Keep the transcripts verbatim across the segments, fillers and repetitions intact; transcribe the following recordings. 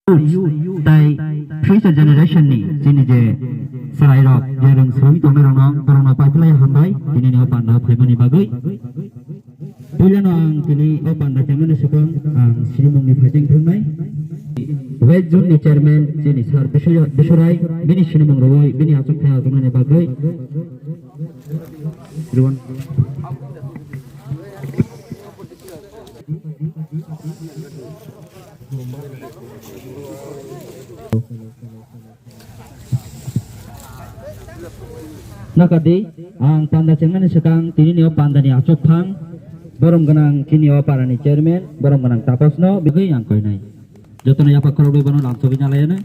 youth tai future generation ni chini je chwrairok je rwng swrwng tongnai rokno borokno paiphlai hambai tini ni o panda phaimani bagwi. Puilano ang tini o panda kemani swkang ang sinimung ni phaijeng thumnai. West Zone ni chairman chini sir Biswa-, Biswarai bini sinimung rwui bini achuk thai achuknani bagwi. Nakadi, ang panda chengnani swkang tini ni o panda ni achuk phang, borom gwnang chini o para ni chairman, borom gwnang Tapas no bigwi ang koinai. Jotono yapha khorok bai bono lamsogwi nalaiyanai.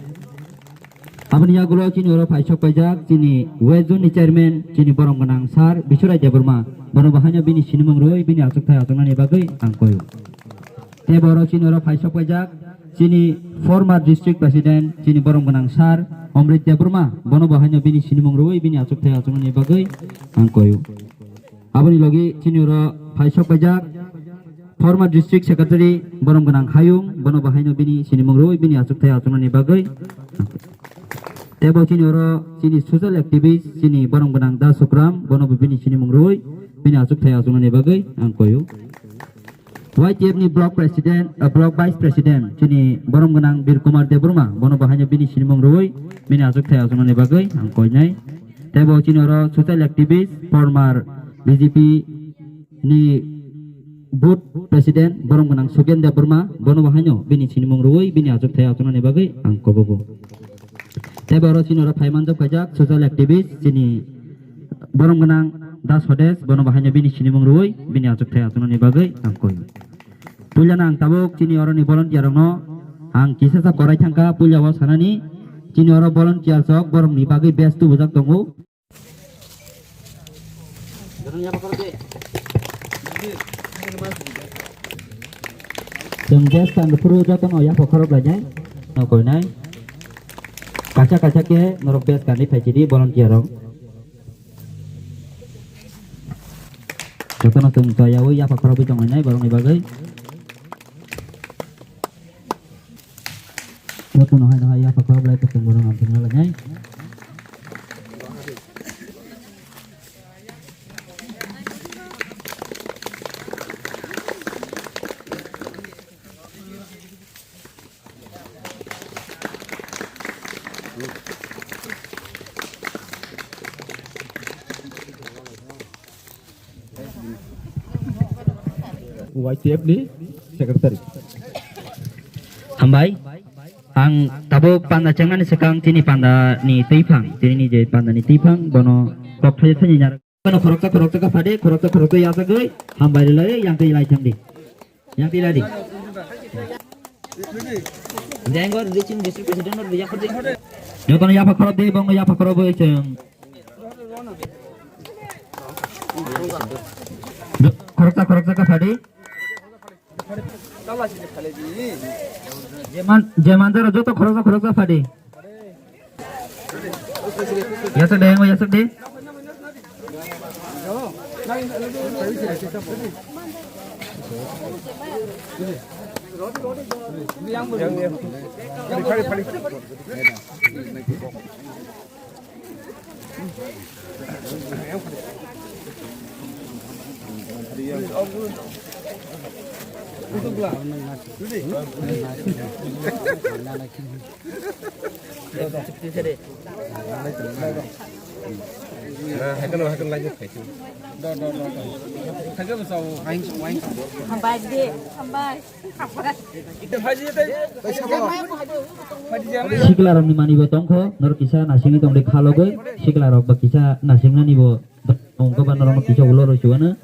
Aboni yagulo chini oro phaisok paijak, chini West Zone ni chairman, chini borom gwnang sir Biswarai Debbarma, bono bo haino bini sinimung rwui bini achuk thai achuknani bagwi ang koio. Tei bo oro chini oro phaisok paijak, chini former district president, chini borom gwnang sir Omrit Debbarma, bono bo haino bini sinimung rwui bini achuk thai achuknani bagwi ang koio. Aboni logi chini oro phaisok paijak former district secretary borom gwnang Hayung, bono bo haino bini sinimung rwui bini achuk thai achuknani bagwi. Tei bo chini oro chini social activist chini borom gwnang Da Sukram, bono bo bini sinimung rwui bini achuk thai achuknani bagwi ang koio. Y T F ni block president, eh, block vice president chini borom gwnang Bir Kumar Debbarma, bono bo haino bini sinimung rwui bini achuk thai achuknani bagwi ang koinai. Tei bo chini oro social activist, former B J P ni booth president, borom gwnang Sugen Debbarma, bono bo haino bini sinimung rwui bini achuk thai achuknani bagwi ang kobogo. Tei bo oro chini oro phai manjak paijak social activist, chini borom gwnang Da Swadesh, bono bo haino bini sinimung rwui bini achuk thai achuknani bagwi ang koio. Puilano ang tabuk chini oroni volunteer rokno ang kisa sa korai thangkha, puila o sanani chini oro volunteer sok borokni bagwi best tubujak tongo. Chwng best kan phuru jotono yapha khorok lainai. No koinai. Kacha kacha khe norok best kan ni phaisidi volunteer rok. Jotono chwng toyaui yapha khorokwi tonglainai borokni bagwi. Jotono hai no hai yapha khorok lai tongmorok ang thwngna lainai. Y T F ni secretary. Hambai, ang tabuk panda chengnani swkang chini panda ni twiphang, chini ni je panda ni twiphang, bono kok thai thai ni nyar. Bono khoroksa khoroksa kha phade, khoroksa khoroksa yachagwi, hambai rilai, yang twi lai thangdi. Yang twi lai di. Jengor, reaching district president or yakhor di. Jotono yapha khorok di, bongno yapha khorok bo chwng. Khoroksa khoroksa kha phadi. Jeman, jeman jara joto khoroksa khoroksa phadi. Yasuk de, yasuk de. Hambai de, hambai. Sikla rokni manwi bo tongkho, norok kisa nasingwi tongde khalogwi, sikla rok bo kisa nasingnani bo tongkho ba norokno kisa ulo rw chuano.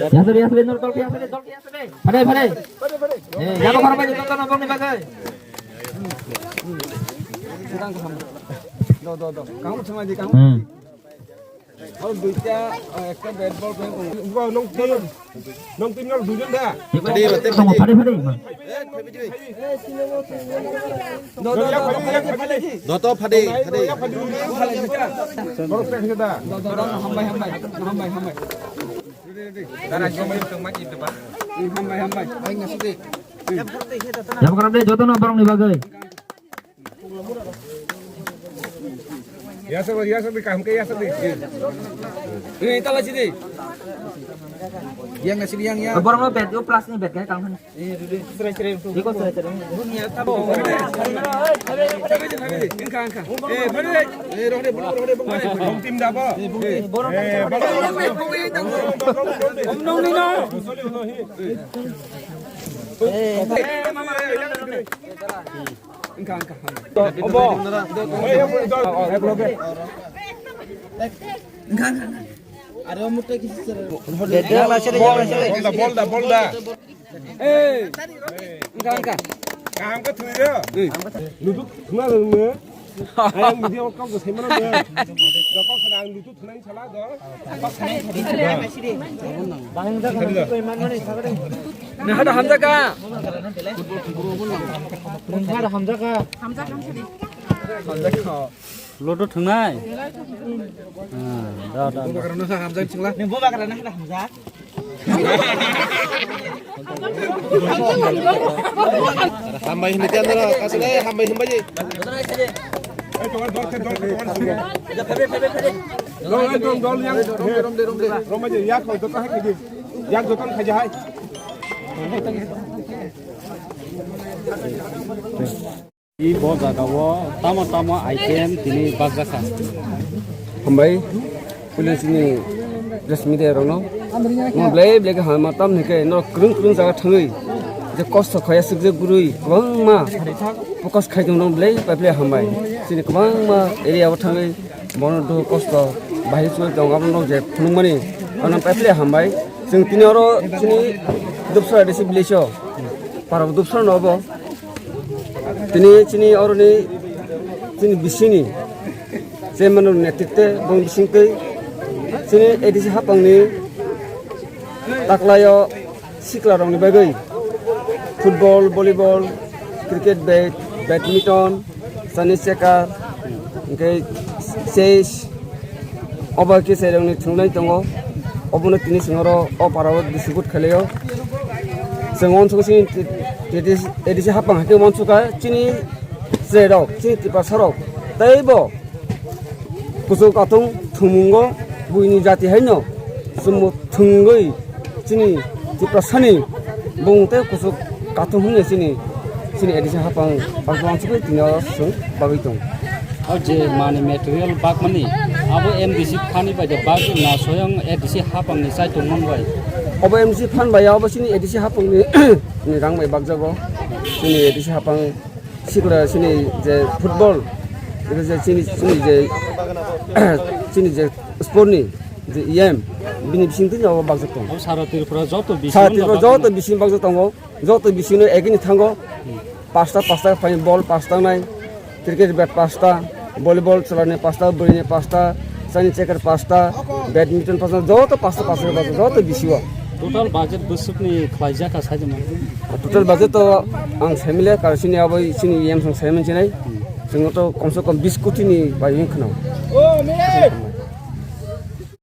Yasari, yasari, norok tolki yasari, tolki yasari. Phare, phare. Eh, yabo khorok bai, tolki no bongni bagwi. Hmm. Aro duita, eh, ekta bat ball pen. Ugo nong team, nong team nong duijon da. Phadi, phadi. Tamo phadi phadi. Doto phadi, phadi. Borok pen da. Hambai, hambai, hambai, hambai. Dara hambai, hambai, hambai. Hambai, hambai. Yang kerap deh, joto no borong ni bagai. Yasa, yasa, di kaham ke yasa, di. Ini tala sini. Yang nasi yang ya. Borong lo bed, yo plus ni bed kan, kan. Ini dulu. Serai, serai. Iko serai, serai. Dunia tabo. Engka, engka. Eh, balik. Eh, rohde, bulu, rohde, bulu. Bong tim da ba. Eh, bulu. Om nong ni no. Eh, mama. Engka, engka. Obo. Engka, engka. Are omo te kisi sere. Bolda, bolda, bolda. Eh. Engka, engka. Kaham ke thwi ya? Lutuk thuna rung ne. Ayang video kau ke semana ne. Kau sana ang lutuk thuna sala do. Nahada hamjaka. Nahada hamjaka. Hamjaka. Ludo thwngnai? Ah, da, da, da. Bubagra no sa hamjak chingla. Ni bubagra na hamjak. Hambai hinwi tiyang dara, asle hambai hinbai. Dol, dol, dol, yang, romde, romde, romde. Yang joto khaja hai. I bo jaga o tamo tamo item tini bakjakha. Hambai, police ni press media rokno. Mo belai belai khe hamma tam hwnkhe no kwrwng kwrwng jaga thangwi je kosto khaya swk je gurui kwbangma focus khai tongno belai pai belai hambai. Chini kwbangma area o thangwi bono dukhu kosto bahai chwng tong abono je phunukmani ano pai belai hambai. Chwng tini oro chini Dupsra A D C village o para Dupsra no obo. Tini chini oroni chini bisini chairman ni netrite bong bising tei chini A D C hapang ni taklai o sikla rok ni bagwi football, volleyball, cricket, bat, badminton, chani chekar, hwnkhe chess, obo khe chwrairokni thwngnaino tongo. Obono tini chwng oro o parao distribute khailai o. Chwng uansukha chini A D C hapang hai khe uansukha chini chwrairok, chini Tiprasarok teibo kuchuk katung thwngmungo buini jati haino chwngbo thwngwi chini Tiprasani bung tei kuchuk katung hwnwi chini, chini A D C hapang uansukwi tini oro chwng bagwi tong. O je mani material bakmani abo M D C phani bai de bagwi na soyang A D C hapangni chaitung man bai. Obo M D C phan bai obo chini A D C hapangni ni rang bai bakjago. Chini A D C hapang sikla chini je football, ebo je chini, chini je, chini je sport ni je E M, bini bising twi abo bakjak tongo. Sara Tripura joto bising, sara Tripura joto bising bakjak tongo, joto bising no egini thango, pasta pasta phai ball pasta nai, cricket bat pasta, volleyball chwlani pasta, bwrwini pasta, chani chekar pasta, badminton pasta, joto pasta pasta pasta, joto bisio. Total budget bwswkni khlaijak kha saijak man. Total budget to ang saimile, karon chini abo chini E M song saiman chinai. Chwng to komse kom bis koti ni bai wng khna.